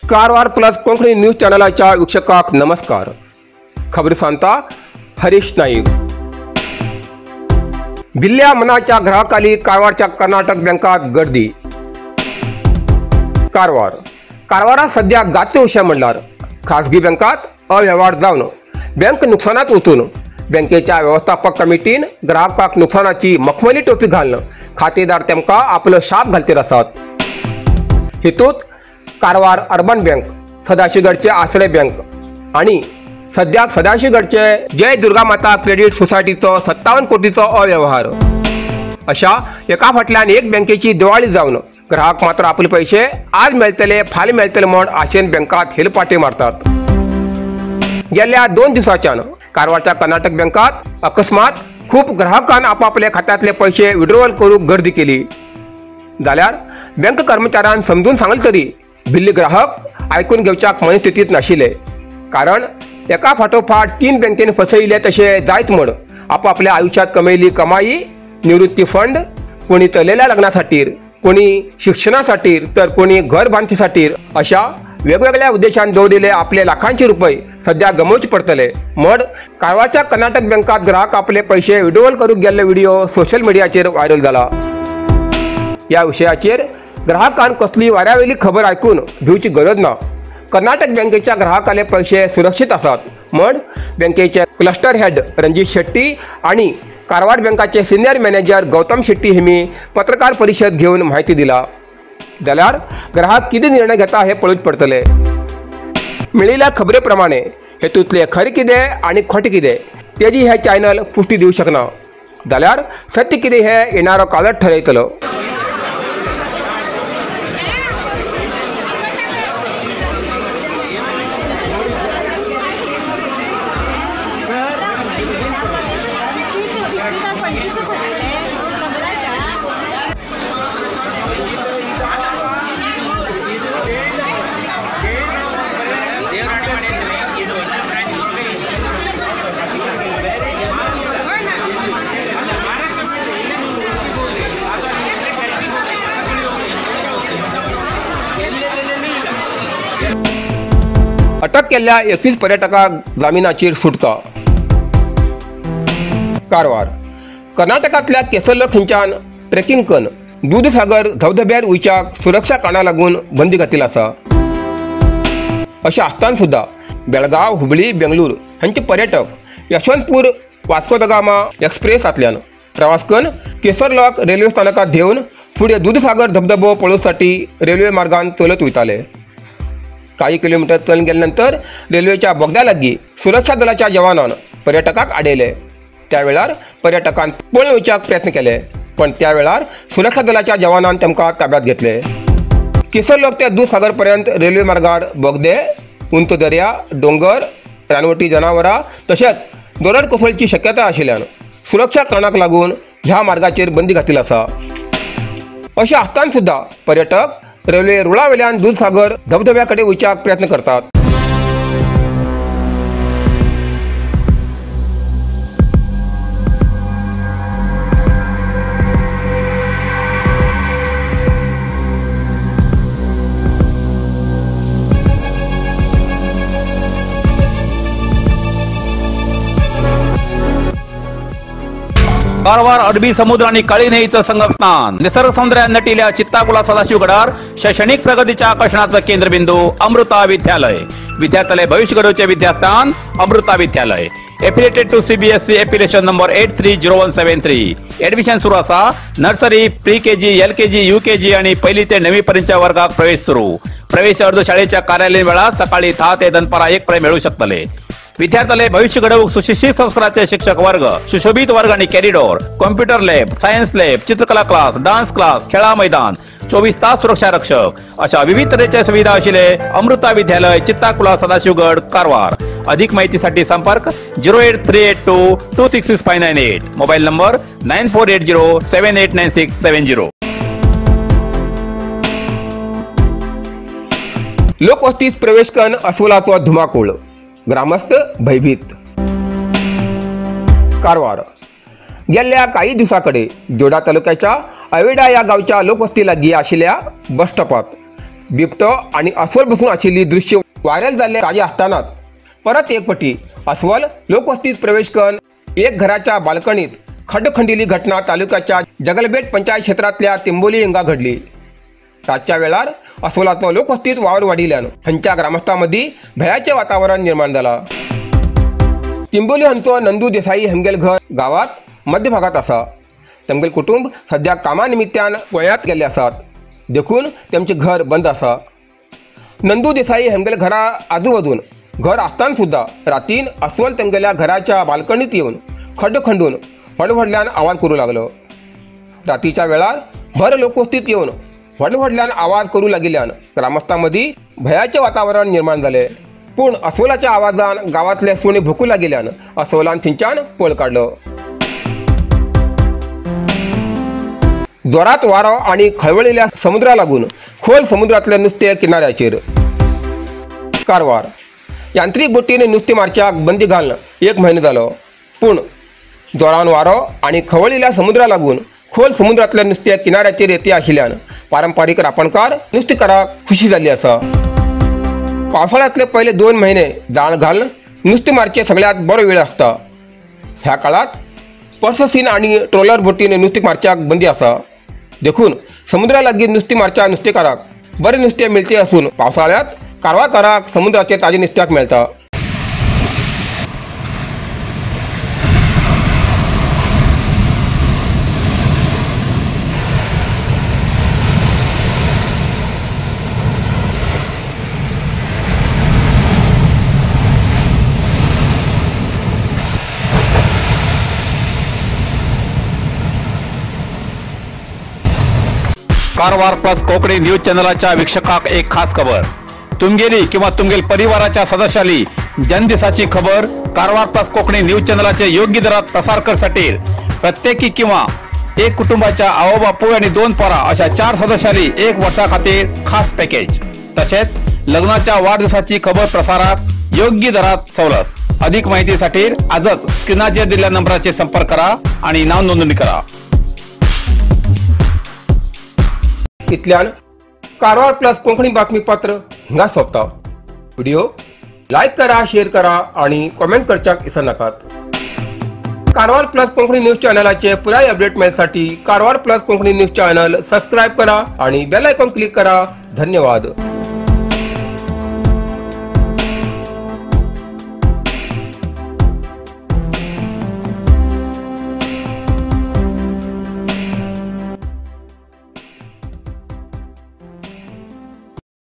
Karwar plus Konkani news चॅनलाच्या वीक्षकांक नमस्कार। खबर सांगता हरीश नाईक। भिल्ल्या मनाच्या ग्राहकाली कारवारच्या कर्नाटक बँकात गर्दी। कारवार कारवारात सध्या गाजते विषय म्हणल्यार खासगी बँकात अव्यवहार जावन बँक नुकसानात वचून बँकेच्या व्यवस्थापक कमिटीन ग्राहकाक नुकसानाची मखमली टोपी घालून खातेदार तेमकां आपलो शाप घालतीर आसात। हेतूत कारवार अर्बन बँक, सदाशिवगडचे आसरे बँक आणि सद्याक सदाशिवगडचे जय दुर्गा माता क्रेडिट सोसायटीचो 57 कोटीचो अव्यवहार। अशा एका फाटल्यान एक बँकेची दिवाळी जावन ग्राहक मात्र आपले पैसे आज मेळटले फाल्यां मेळटले म्हण आशेन बँकात हेलपाटे मारतात। गेल्या 2 दिवसाच्यान कारवारच्या कर्नाटक बँकात अकस्मात खूप ग्राहकान आपापल्या खात्यातले पैसे विड्रॉवल करूंक गर्दी केली। जाल्यार बँक कर्मचाऱ्यान समजून सांगले तरी भिल्ले ग्राहक आयकून घेवच्याक मनस्थितीत नाशिल्ले, कारण एका फाटोफाट 3 बँकेन फसयिल्ले तशें जायत म्हण आपापल्या आयुष्यात कमयल्ली कमाई, निवृत्ती फंड, कोणी चलेल्या लग्ना खातीर, कोणी शिक्षणा खातीर तर कोणी घर बांदचे खातीर अशा वेगवेगळ्या उद्देशान दवरिल्ले आपले लाखांचे रुपये सध्या गमोवचे पडटले म्हण कारवारच्या कर्नाटक बँकात ग्राहक आपले पैसे विड्रॉवल करूंक गेल्ले व्हिडिओ सोशल मिडियाचेर व्हायरल जाला। ह्या विशयाचेर ग्राहकान कसली वाऱ्यावेली खबर आयकून भिवची गरज ना। कर्नाटक बँकेच्या ग्राहकाले पैसे सुरक्षित आसात म्हण बँकेचे क्लस्टर हेड रणजित शेट्टी आणि कारवार बँकाचे सिनियर मॅनेजर गौतम शेट्टी हेमी पत्रकार परिषद घेवन माहिती दिला। जाल्यार ग्राहक कितें निर्णय घेता हे पळोवचें पडटलें। मेळिल्ल्या खबरे प्रमाणे हेतूंतलें खरें कितें आनी खोटें कितें तेजी हे चॅनल पुष्टी दिवंक शकना, जाल्यार सत्य कितें हें येणारो काळच ठरयतलो। अटक केल्ल्या 21 पर्यटकांक जामिनाचेर सुटका। कारवार कर्नाटकांतल्या केसरलोक थंयच्यान ट्रेकिंग करून दूधसागर धबधब्यार वयच्याक सुरक्षा कारणां लागून बंदी घातिल्ली आसा। अशें आसतना सुद्दां बेळगांव, हुबळी, बेंगलूर हांचे पर्यटक यशवंतपूर वास्को the gamma एक्सप्रेसांतल्यान प्रवास करून केसरलोक रेल्वे स्थानकांत देंवन फुडें दूधसागर धबधबो पळोवपासाठी रेल्वे मार्गान चलत वयताले। काही किलोमीटर चलून गेल्यानंतर रेल्वेच्या बोगद्या लागीं सुरक्षा दलाच्या जवानान पर्यटकांक आडयले। त्या वेळार पर्यटकान पळून वचपाक प्रयत्न केले, पण त्या वेळार सुरक्षा दलाच्या जवानान तांकां ताब्यात घेतले। केसरलोक ते दूधसागर पर्यंत रेल्वे मार्गार बोगदे, उंच दर्या, दोंगर, रानवटी जनावरां तशेंच दरड कोसळची शक्यता आशिल्ल्यान सुरक्षा कारणाक लागून ह्या मार्गाचेर बंदी घातिल्ली आसा। अशें आसतना सुद्दां पर्यटक रेल्वे रुळावेल्यान दूधसागर धबधब्या कडेन वचपाक प्रयत्न करतात। कारवार अरबी समुद्र आणि काळी न्हंयेचं संगमस्थान, निसर्ग सौंदर्यान नटिल्या चित्ताकुला सदाशिवगडार शैक्षणिक प्रगतीच्या आकर्षणाचं केंद्रबिंदू अमृता विद्यालय। विद्यार्थ्याले भविष्य घडवचे विद्यास्थान Amrita Vidyalaya. Affiliated to CBSE affiliation number 830173। Admission सुरू असा। Nursery, pre KG, LKG, UKG आणि पहिली ते 9वी पर्यंतच्या वर्गात प्रवेश सुरू। प्रवेश अर्ज शाळेच्या कार्यालयीन वेळात सकाळी 10 ते दनपारा 1 पर्यंत मिळू शकतले। विद्यार्थ्याले भविष्य घडवूक सुशिक्षित संस्काराचे शिक्षक वर्ग, सुशोभित वर्ग आणि corridor, computer lab, science lab, चित्रकला क्लास, डान्स क्लास, खेळा मैदान, 24 तास सुरक्षा रक्षक अशा विविध तऱ्हेच्या सुविधा आशिल्ले अमृता विद्यालय, चित्ताकुला, सदाशिवगड, कारवार। अधिक माहितीसाठी संपर्क 08382 266598, मोबाईल नंबर 9480 789670। लोकवस्तीत प्रवेश करून अस्वलाचो धुमाकूळ, ग्रामस्थ भयभीत। कारवार गेल्ल्या काही दिवसां कडेन जोडा तालुक्याच्या अवेडा ह्या गांवच्या लोकवस्ती लागीं आशिल्ल्या बस स्टॉपात बिबटो आनी अस्वल बसून आशिल्ली दृश्य व्हायरल जाल्ले ताजे आसतनाच परत एक पटी अस्वल लोकवस्तीत प्रवेश करून एक घराच्या बाल्कनीत खड्ड खंडिल्ली घटना तालुक्याच्या जगलबेट पंचायत क्षेत्रांतल्या तिंबोली हांगा घडली। रातच्या वेळार अस्वलाचो लोकवस्तीत वावर वाडिल्ल्यान थंयच्या ग्रामस्थां मदीं भयाचें वातावरण निर्माण जालां। तिंबोली हांचो नंदू देसाई हांगेल घर गांवांत मध्य भागात आसा। तेमगेल कुटुंब सद्या कामा निमित्तान गोंयांत गेल्ले आसात, देखून तेमचें घर बंद आसा। नंदू देसाई हांगेल घरा आजूबाजून घर आसतना सुद्दां रातीन अस्वल तेमगेल्या घराच्या बाल्कनीत येवन खड्ड खंडून व्हड व्हडल्यान आवाज करूं लागलो। रातीच्या वेळार भर लोकवस्तीत येवन व्हड व्हडल्यान आवाज करूं लागिल्ल्यान ग्रामस्थां मदीं भयाचें वातावरण निर्माण जालें। पूण अस्वलाच्या आवाजान गांवांतले सुणे भोकूं लागिल्ल्यान अस्वलान थंयच्यान पळ काडलो। जोरात वारो आनी खळवळिल्ल्या समुद्रा लागून खोल समुद्रांतलें नुस्तें किनाऱ्याचेर। कारवार यांत्रिक बोटीन नुस्तें मारच्याक बंदी घालून एक म्हयनो जालो, पूण जोरान वारो आनी खवळिल्ल्या समुद्रा लागून खोल समुद्रांतलें नुस्तें किनाऱ्याचेर येते आशिल्ल्यान पारंपारीक रापणकार नुस्तेकाराक खुशी जाल्ली आसा। पावसाळ्यांतले पयले 2 म्हयने जाळ घालून नुस्तें मारचें सगळ्यांत बरो वेळ आसता। ह्या काळांत पर्ससीन आनी ट्रोलर बोटीन नुस्तें मारच्याक बंदी आसा, देखून समुद्रा लागीं नुस्तें मारच्या नुस्तेकाराक बरें नुस्तें मेळचें आसून पावसाळ्यांत कारवारकाराक समुद्राचें ताजें नुस्त्याक मेळटा। कारवार प्लस कोकणी न्यूज चॅनलाच्या वीक्षकाक एक खास खबर। तुमगेली किंवा तुमगेल परिवाराच्या सदस्याली जनदिसाची खबर कारवार प्लस कोकणी न्यूज चॅनलाचे योग्य दरात प्रसार करसाठी प्रत्येकी किंवा एक कुटुंबाच्या आओ बापूय आणि 2 पोरा अशा 4 सदस्याली 1 वर्षा खातीर खास पॅकेज, तसेच लग्नाच्या वाढदिवसाची खबर प्रसारात योग्य दरात सवलत। अधिक माहितीसाठी आजच स्क्रीनाचेर दिलेल्या नंबराचेर संपर्क करा आणि नाव नोंदणी करा। इतल्यान कारवार प्लस कोंकणी बातमीपत्र हांगा सोंपता। व्हिडिओ लायक करा, शेअर करा आणि कॉमेंट करच्याक विसरनाकात। कारवार प्लस कोंकणी न्यूज चॅनलाचे पुराय update मेळसाठी Karwar plus Konkani news channel subscribe करा आणि बेल आयकॉन क्लिक करा। धन्यवाद।